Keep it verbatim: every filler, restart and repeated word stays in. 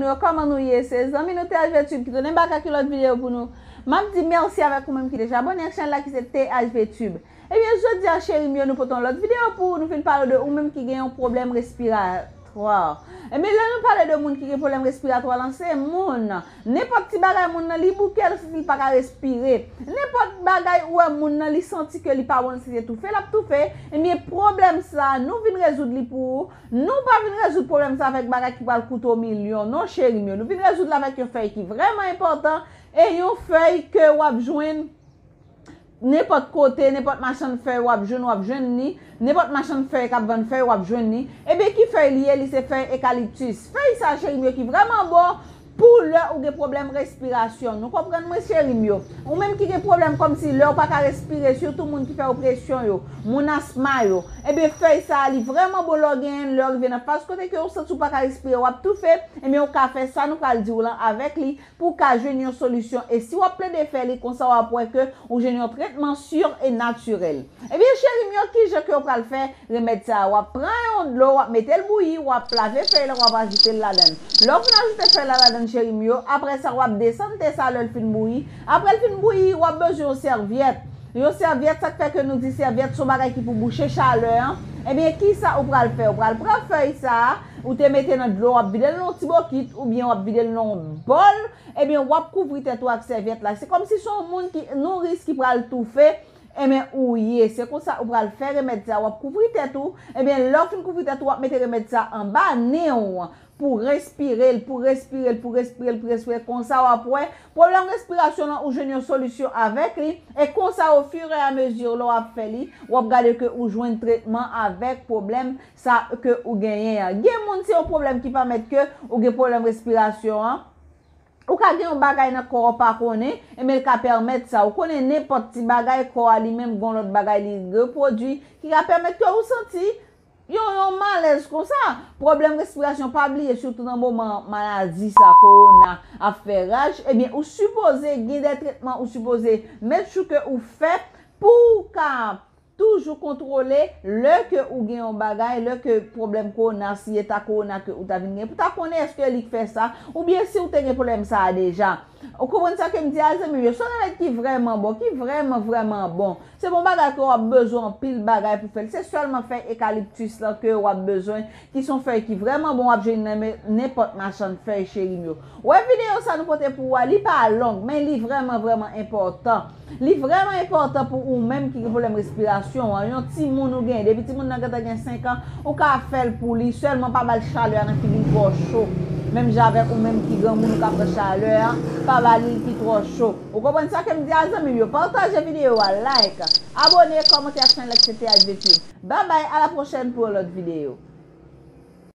Yo, kòman nou ye? Se zanmi nou T H V Tube ki tounen bak ak yon lòt videyo pou nou. M ap di mèsi avèk ou menm ki deja abòne ak chanèl la ki se T H V Tube. Ebyen, jodi a, cheri m yo, nou pote yon lòt videyo pou ou. Nou vin pale de ou menm ki gen yon pwoblèm respiratwa. Ebyen, lè nou pale de moun ki gen pwoblèm respiratwa lan, se moun, nenpòt ti bagay moun nan, li bouke, li santi li pa ka respire. Nenpòt bagay ou wè moun nan, li santi ke li pa bon, li santi etoufe, l ap toufe. Ebyen, pwoblèm sa, nou vin rezoud li pou ou. Nou pa vin rezoud pwoblèm sa avèk bagay ki pral koute w milyon, non, cheri m yo. Nou vin rezoud l avèk yon fèy ki vrèman enpòtan e yon fèy ke w ap jwenn nenpòt kote, nenpòt machann fèy w ap jwenn, w ap jwenn li. Nenpòt machann fèy k ap vann fèy, w ap jwenn li. Ebyen, ki fèy li ye? Li se fèy ekaliptis. Fèy sa, cheri m yo, ki vrèman bon pou lè ou gen pwoblèm respirasyon. Nou konprann mwen, cheri m yo? Ou menm ki gen pwoblèm kòmsi lè ou pa ka respire, sitou moun ki fè opresyon yo, moun asma yo. Ebyen, fèy sa a, li vrèman bon lè w genyen l, lè w rive nan faz kote ke ou santi ou pa ka respire, w ap toufe, ebyen, ou ka fè sa nou pral di w lan avèk li pou w ka jwenn yon solisyon. E si w ap plede fè li, konsa w ap wè ke ou jwenn yon tretman si e natirèl. Ebyen, cheri m yo, kijan ke w pral fè remèd sa a? W ap pran yon dlo, w ap mete l bouyi, w ap lave fèy la, w ap ajoute l ladan l. Lè w fin ajoute fèy la ladan l, cheri m yo, apre sa, w ap desann te sa lè l fin bouyi. Apre l fin bouyi, w ap bezwen yon sèvyèt. Yon sèvyèt, sa k fè ke nou di sèvyèt se yon bagay ki pou bouche chalè an. Ebyen, kisa ou pral fè? Ou pral pran fèy sa a, ou te mete nan dlo, w ap vide l nan yon ti bokit, oubyen w ap vide l nan yon bòl. Ebyen, w ap kouvri tèt ou ak sèvyèt la. Se kòmsi se yon moun ki, nouris ki pral toufe, ebyen, ou ye. Se konsa ou pral fè remèd sa a. W ap kouvri tèt ou. Ebyen, lè w fin kouvri tèt ou, w ap mete remèd sa a anba nen w pou respire l, pou respire l, pou respire l, pou respire l. Konsa, w ap wè, pwoblèm respirasyon lan, ou jwenn yon solisyon avèk li. E konsa, ofiramezi, lè w ap fè li, w ap gade ke ou jwenn tretman avèk pwoblèm sa ke ou genyen an. Gen moun, se yon pwoblèm ki pèmèt ke ou gen pwoblèm respirasyon an. Ou ka gen yon bagay nan kò w pa konnen, ebyen, l ka pèmèt sa. Ou konnen nenpòt ti bagay, kò a li menm gen yon lòt bagay li repwodui ki ka pèmèt ke ou santi yon, yon malèz konsa. Pwoblèm respirasyon, pa bliye, sitou nan moman maladi sa, kowona, ap fè raj, ebyen, ou sipoze gen de tretman, ou sipoze make sure ke ou fè pou w ka toujou kontwole lè ke ou gen yon bagay, lè ke pwoblèm kowona, si eta kowona ke ou ta vin gen, pou ta konnen èske li k fè sa, oubyen si ou te gen pwoblèm sa a deja. Ou konprann sa ke m di a, zanmi m yo? Se yon remèd ki vrèman bon, ki vrèman, vrèman bon. Se pa yon bagay ke w ap bezwen anpil bagay pou fè l. Se sèlman fèy ekaliptis lan ke w ap bezwen, ki se yon fèy ki vrèman bon, w ap jwenn nan men nenpòt machann fèy, cheri m yo. Wè videyo sa nou pote pou ou a, li pa long, men li vrèman, vrèman enpòtan. Li vrèman enpòtan pou ou menm ki gen pwoblèm respirasyon an. Yon timoun ou gen, depi timoun nan gentan gen senk an, ou ka fè l pou li. Sèlman pa ba l chalè a nan figi l twò cho. Menm jan avèk ou menm ki granmoun ou ka pran chalè a, pa ba li l ki twò cho. Ou konprann sa ke m di a, zanmi m yo? Pataje videyo a, like, abòne, kòmante ak chanèl la ki se T H V Tube. Babay, a la pwochèn pou yon lòt videyo.